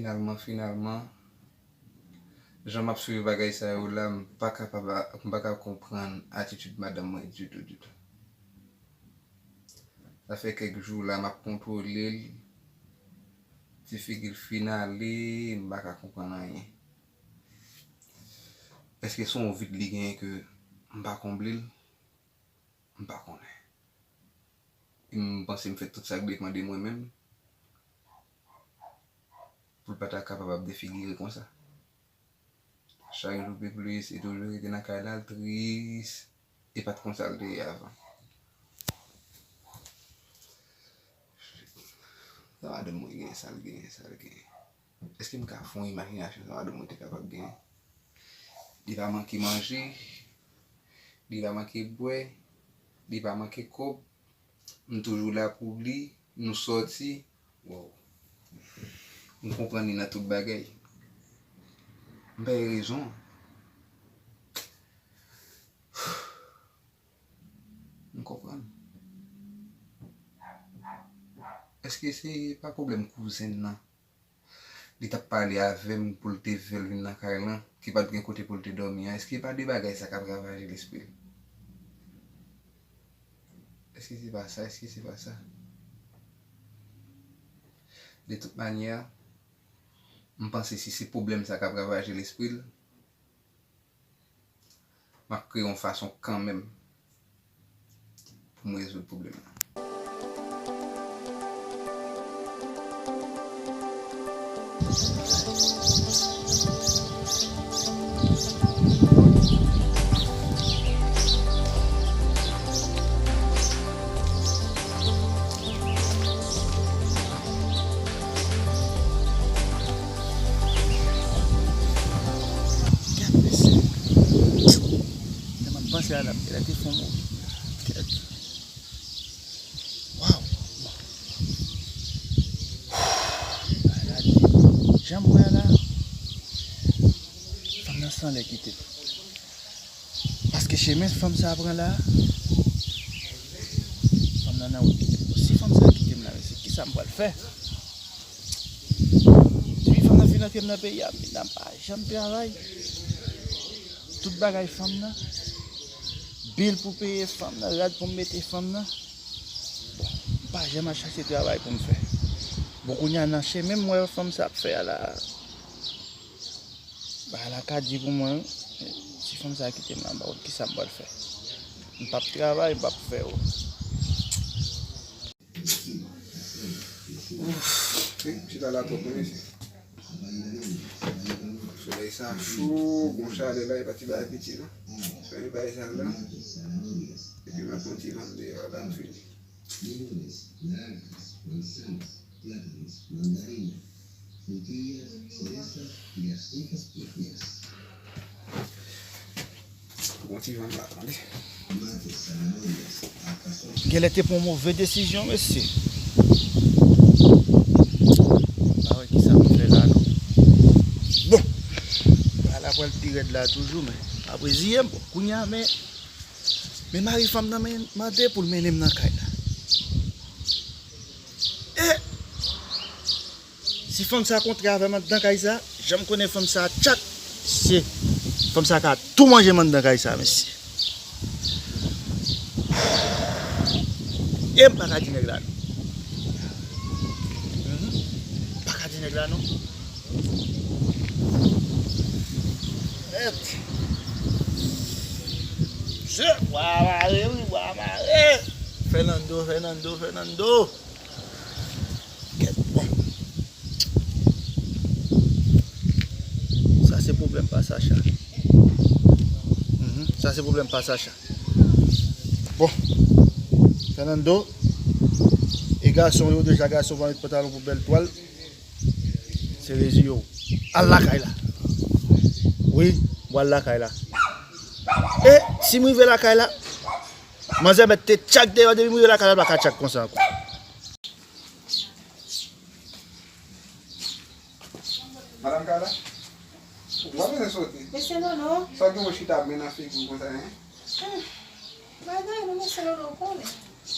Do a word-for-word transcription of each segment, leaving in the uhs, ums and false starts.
Finalman, finalman, jan m ap swiv bagay sa yo la, m pa kapab, m pa ka konprann atitid madanm mwen ditou, ditou. Sa fè kèk jou la, m ap kontwole l. Ti figi l fin ale, m pa ka konprann anyen. Èske se yon vid li genyen ke m pa konble l? M pa konnen. E m panse m fè tout sa k depann de mwen menm pou l pa ta kapab ap defigire konsa. Chak jou pi plis, e toujou rete nan kay la, l tris. E pa t konsa l te ye avan. Sa madanm mwen genyen, sa l genyen, sa l genyen. Èske m ka fè yon imajinasyon sa madanm mwen te kapab genyen? Li pa manke manje, li pa manke bwè, li pa manke kòb. M toujou la pou li, nou sòti. Wow. M konprann li nan tout bagay. M bay rezon. M konprann. Èske se pa pwoblèm kouzen nan? Li t ap pale avè m pou l te fè l vin nan kay lan, ki pa t gen kote pou l te dòmi an. Èske e pa de bagay sa k ap ravaje lespri l? Èske se pa sa? Èske se pa sa? De tout manyè, m panse si se pwoblèm sa k ap ravaje lespri l, m ap kreye yon fason kanmenm pou m rezoud pwoblèm nan. Gad mesye. Lè m ap panse a la, m genlè te fon move. Gad. Waw. Bagay la di. Jan m wè a la, fanm nan sanlè kite m. Paske chemen fanm sa a pran la, fanm nan nan wout kite m. Bon, si fanm sa a kite m la, mesye, kisa m pral fè? Depi fanm nan fin antre m nan peyi a, m pa janm travay. Tout bagay fanm nan. Bil pou peye fanm nan, rad pou m mete fanm nan. Bon, m pa janm al chache travay pou m fè. Bon, kounye a nan chemen m wè fanm sa ap fè a la. Bagay la ka di pou mwen, si fanm sa a kite m la, m pa konn kisa m pral fè. M p ap travay, m p ap fè, o. Ouf, wi, m chita la twòp, wi, mesye. Solèy sa cho, gon chalè la, e pa ti bagay piti, non. Fè yon bagay sa la, epi m ap pran ti vann deyò la, m fini. Gon ti vann la, tande. Genlè te pran move desizyon, mesye. Pa wè kisa m fè la, non. Bon. Bagay la pral pi rèd la toujou, men. Apre ziye m, bon, kounye a, men, men mari fanm nan, men, mande pou l mennen m nan kay la. E si fanm sa kontre avè m anndan kay sa, jan m konnen fanm sa tchak, se fanm sa ka tou manje m anndan kay sa, mesye. E m pa ka di nèg la non. Mhm. M pa ka di nèg la non. Nèt. Se bwa mare, wi, bwa mare. Fernando, Fernando, Fernando. Kèt, bon. Sa se pwoblèm pa Sacha. Mhm, sa se pwoblèm pa Sacha. Bon. Fernando, e gason yo deja, gason pa met pantalon pou bèl twal. Se rezi yo. Al lakay la. Wi, m al lakay la. E si m rive lakay la, manzè mèt te tchak deyò, depi m rive lakay la, l pa ka tchak konsa ankò. Madanm Kayla, ou pa bezwen soti. Mesye Nono. Sa gen yon chita men nan figi w konsa, en? Hmm. Pa gen anyen non, mesye Nono, ou konnen.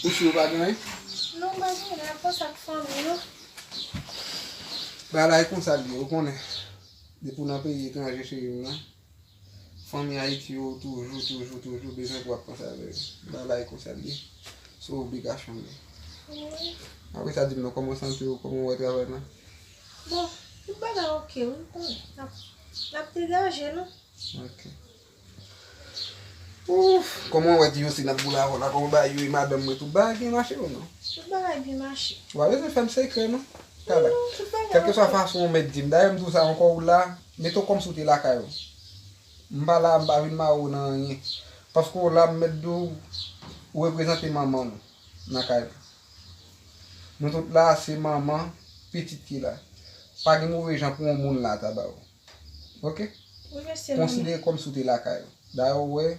Ou si ou pa gen anyen? Non, m pa gen anyen, apre sa k fanmi nou. Bagay konsa l ye, ou konnen. Depi w nan peyi etranje, cheri m nan, fanmi Ayiti yo toujou, toujou, toujou bezwen pou w ap panse avè yo. Bagay konsa l ye. Se yon obligasyon l ye. Wi. Apre sa, di m non, kòman w santi w, kòman w wè travay la? Bon, tout bagay oke, wi, m konnen. N ap, n ap degaje, non. Ok. Ouf, kòman w wè ti Yose nan boul avè w la, kòman bagay yo e madanm mwen, tout bagay byen mache ou non? Tout bagay byen mache. Ou pa bezwen fè m sekrè non. Talè. Non, tout bagay. Kèlkeswa fason ou mèt di m. Dayè m di w sa ankò, ou la, mete w kòmsi w te lakay ou. M pa la, m pa vin mare w nan anyen. Paske w la, m mèt di w, ou reprezante manman nou nan kay la. Nou tout la, se manman, pitit ki la. Pa gen move jan pou yon moun la ta ba ou. Ok? Wi, mesye Nono. Konsidere kòmsi w te lakay ou. Dayè, ou wè,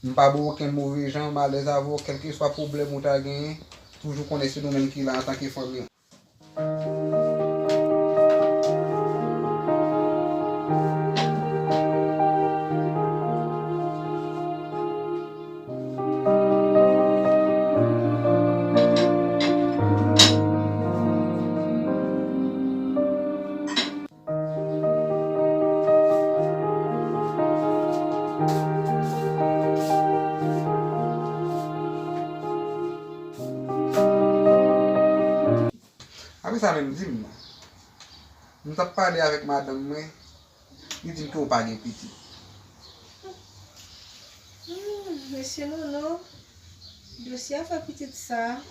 m pa ba w okenn move jan, m alèz avè w, kèlkeswa pwoblèm ou ta genyen, toujou konnen se nou menm ki la antanke fanmi. Apre sa menm, di m non. M t ap pale avèk madanm mwen, li di m ke w pa gen pitit. Hmm, mesye Nono, dosye afè pitit sa a,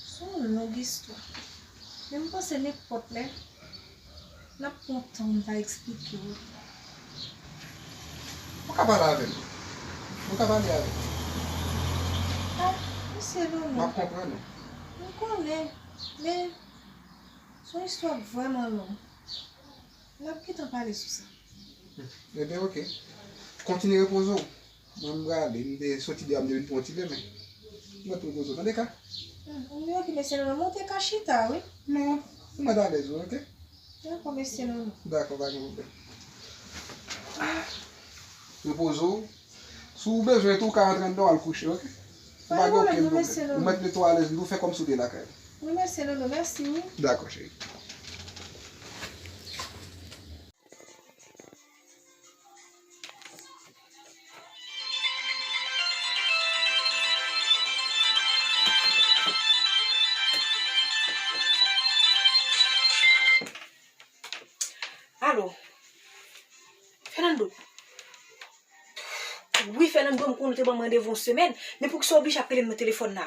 se yon long istwa. Men m panse nenpòt lè, n ap pran tan pou n ta eksplike w. Ou ka pale avè m. Ou ka pale avè m. Ah, mesye Nono. M ap konprann ou. M konnen, men se yon istwa vrèman long. N ap gentan pale sou sa. Ebyen, oke. Kontinye repoze w. Mwen, m prale. M te soti deyò, m te vin pran yon ti demen. Mwen tou repoze w, tande ka? Hmm, oke, mesye Nono, monte ka chita, wi. Non, ou mèt alèz ou, oke? Dakò, mesye Nono. Dakò, pa gen pwoblèm. Repoze w. Si w bezwen tou, w ka rantre anndan, w al kouche, oke? Ou pa gen okenn pwoblèm. Ou mèt mete w alèz, nou fè kòmsi w te lakay ou. Wi, mesye Nono, mèsi, wi. Dakò, cheri. Alo. Fernando. Wi, Fernando, m konnen ou te ban m randevou yon semèn, men poukisa w oblije ap rele m nan telefòn la?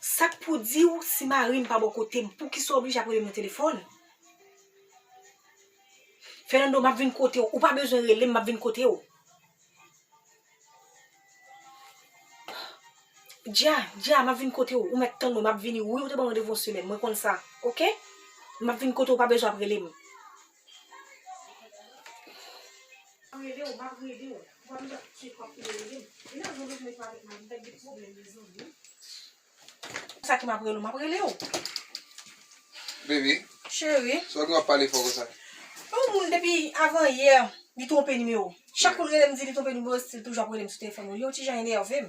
Sa k pou di w si mari m pa bò kote m? Poukisa w oblije ap rele m nan telefòn? Fernando, m ap vin kote w. Ou pa bezwen rele m, m ap vin kote w. Dja, Dja, m ap vin kote w. Ou mèt tann mwen, m ap vini. Wi, ou te ban m randevou yon semèn. Mwen konn sa. Oke? M ap vin kote w, ou pa bezwen ap rele m. M ap rele w, m ap rele w. Ou pa bezwen ap tcheke w ap rele m. E nan zòn ou jwenn avèk mari m, tèt gen pwoblèm, mezanmi. Sa ki m ap rele w, m ap rele w. Baby. Cheri. Sa w gen w ap pale fò konsa? Yon moun depi avan yè, li twonpe nimewo. Chak kou l rele m di li twonpe nimewo, still toujou ap rele m sou telefòn mwen. Li yon ti jan enève m.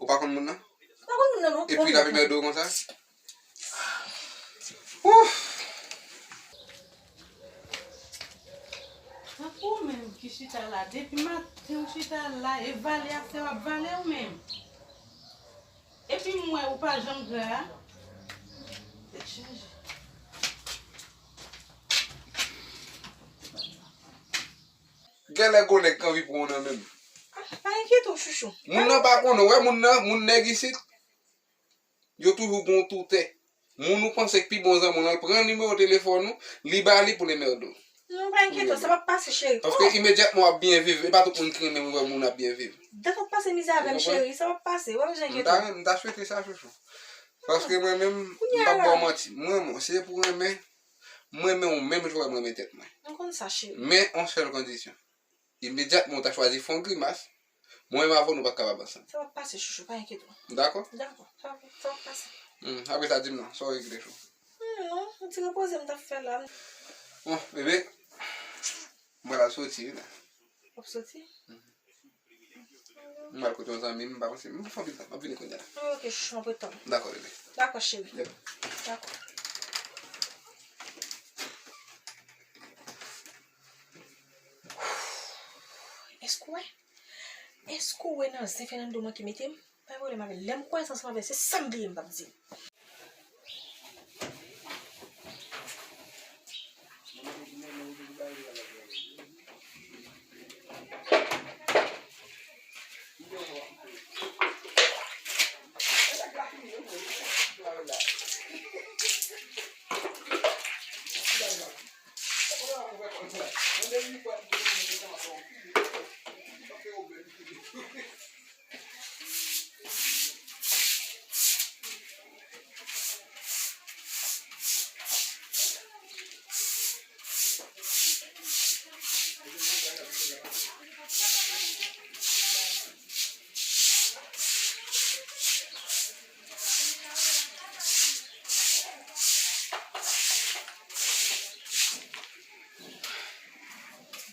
Ou pa konn moun nan? M pa konn moun nan non. Epi l ap enmède w konsa? Ouf! Tankou ou menm ki chita la, depi maten ou chita la, e vale afè w ap vale ou menm. Epi m wè ou pa janm gra. Tèt chaje. Genlè gon nèg k anvi pran w nan men m. Ah, pa enkyete w, chouchou. Moun nan pa konnen, w wè moun nan, moun nèg isit, yo toujou gon toutè. Moun ou panse k pi bon zanmi w lan, l pran nimewo telefòn ou, li ba li pou l enmède w. Non, pa enkyete w, sa p ap pase, cheri. Paske imedyatman w ap byen viv, e pa tout moun ki renmen wè moun ap byen viv. Dat w ap pase mizè avè m, cheri, sa p ap pase, w pa bezwen enkyete w. M ta, m ta swete sa, chouchou. Paske mwen menm, m p ap ba w manti. Mwen, mwen, se pou renmen, m renmen w menm jan w wè m renmen tèt mwen. M konn sa, cheri. Men, yon sèl kondisyon. Imedyatman w ta chwazi fè yon grimas, mwen menm avè w nou pa t kapab ansanm. Sa p ap pase, chouchou, pa enkyete w. Dakò? Dakò, sa p ap, sa p ap pase. Hmm, apre sa, di m non, sa w regle, chou? Hmm, non, yon ti repoze m t ap fè la. Bon, bebe, mwen pral soti wi la. W ap soti? Hmm. M al kote yon zanmi m, m pa panse, m fè anpil tan, m ap vini kounye a. Ok, chouchou, m ap ret tann. Dakò, bebe. Dakò, cheri. Yep. Dakò. Èske w wè? Èske w wè nan zen Fernando manke mete m? Pa gen pwoblèm avè l. Lè m kwaze ansanm avè l, se sa m bliye m p ap di l.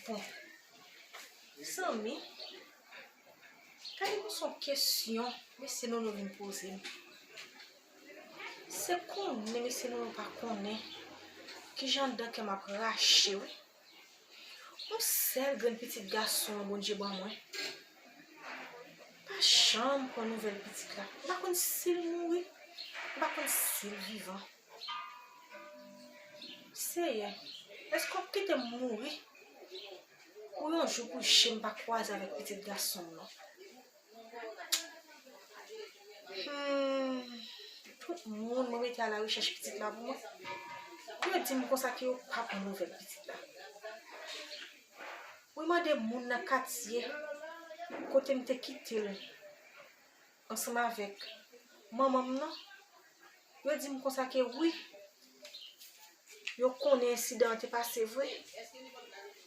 Bon. Zanmi, gade yon kesyon mesye Nono vin poze m. Se konnen mesye Nono pa konnen kijan anndan kè m ap rache, wi. Yon sèl grenn pitit gason an Bondye ban mwen. Pa janm pran nouvèl pitit la. M pa konn si l mouri, m pa konn si l vivan. Seyè, èske w ap kite m mouri pou yon jou pou je m pa kwaze avèk pitit gason m nan? Hmm, tout moun mwen mete a la rechèch pitit la pou mwen, yo di m konsa ke yo pa pran nouvèl pitit la. Mwen mande moun nan katye kote m te kite l ansanm avèk manman m nan, yo di m konsa ke wi, yo konnen ensidan an te pase vre,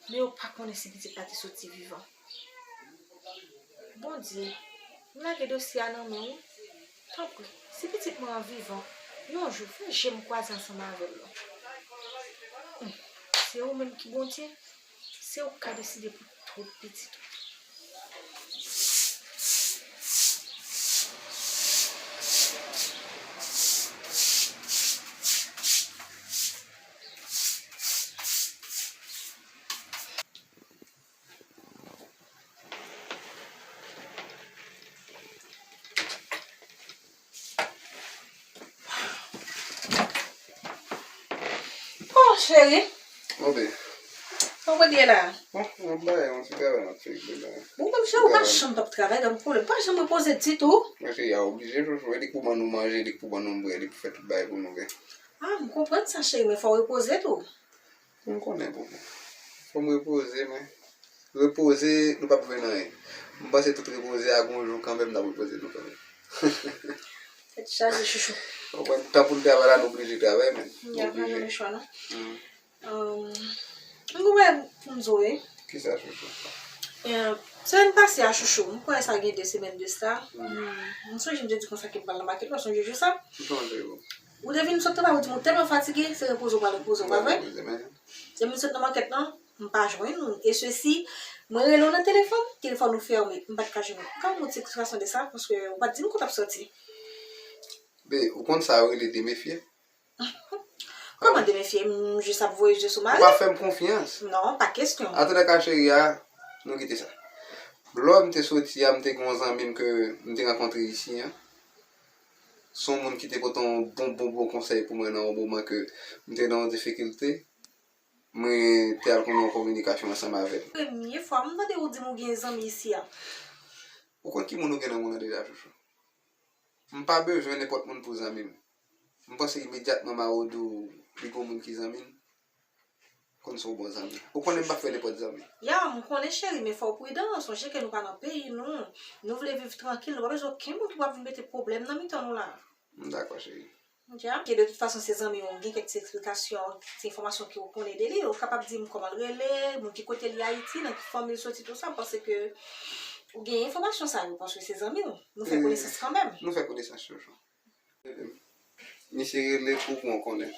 men yo pa konnen si pitit la te soti vivan. Bondye, m lage dosye a nan men w, tanpri, si pitit mwen an vivan, yon jou, fè je m kwaze ansanm avè l non. Hmm, se ou menm ki Bondye, se ou k ka deside pou tout pitit ou. Oh, cheri. Mwen byen. Kòman w ye la? Bon, mwen bay yon ti travay m ap fè la. Bon, menm jan ou pa janm p ap travay, pa gen pwoblèm. Pa janm repoze ditou. Mwen cheri a oblije, chouchou. E li k pou ban nou manje, li k pou ban nou bwè, li pou fè tout bagay pou nou, wi. Ah, m konprann sa, cheri, men fò w repoze tou. M konnen, bebe. Fò m repoze, men repoze, nou p ap jwenn anyen. M panse tout repoze a gon jou kanmenm, n ap repoze nou kanmenm. Tèt chaje, chouchou. Ou konprann, tan pou n travay la, nou oblije travay, men. Ya, pa janm chwa, non. Hmm. Um, m gon bagay pou m di w, wi. Kisa, chouchou? Eh, semèn pase a, chouchou, m kwè sa gen de semèn de sa. Hmm. M, m sonje m te di konsa ke m pral nan makèt la, sonje jou sa? M sonje, wi. Ou te vin sot travay, ou di m ou tèlman fatige, se repoze w pral repoze w, pa vre? Mwen repoze, men. Se m sot nan makèt lan, m pa jwenn ou. E sesi, mwen rele w nan telefòn, telefòn ou fèmen, m pa t ka jwenn ou. Ka w ban m yon ti eksplikasyon de sa, paske ou pa t di m kote w t ap soti. Be, ou konn sa yo rele demefye? Kòman demefye? M jis ap voye je sou mari. Ou pa fè m konfyans. Non, pa kesyon. Antouka, cheri a, nou kite sa. Lè m te soti a, m te gen yon zanmi m ke m te rankontre isi a. Se yon moun ki te pote yon bon, bon, bon konsèy pou mwen nan yon moman ke m te nan yon difikilte. Mwen te al konn yon kominikasyon ansanm avè l. Premye fwa m tande ou di m ou gen zanmi isi a. Ou konn ki moun ou gen nan mond lan deja, chouchou? M pa bezwen nenpòt moun pou zanmi m. M panse imedyatman m a ou di w li gon moun ki zanmi m, konn se yon bon zanmi. Ou konnen m pa fè nenpòt zanmi. Ya, m konnen cheri, men fò w pridan. Sonje ke nou pa nan peyi nou. Nou vle viv trankil, nou pa bezwen okenn moun ki pral vin mete pwoblèm nan mitan nou la. M dakò, cheri. Ok, de tout fason, se zanmi w, gen kèk ti eksplikasyon, ti enfòmasyon ke w konnen de li, ou kapab di m kòman l rele, moun ki kote li Ayiti, nan ki fanmi l soti, tou sa, m panse ke ou gen enfòmasyon sa yo, paske se zanmi w. Nou fè konesans kanmenm. Nou fè konesans, chouchou. Misye rele Koupon Konnen.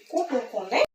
Koupon Konnen?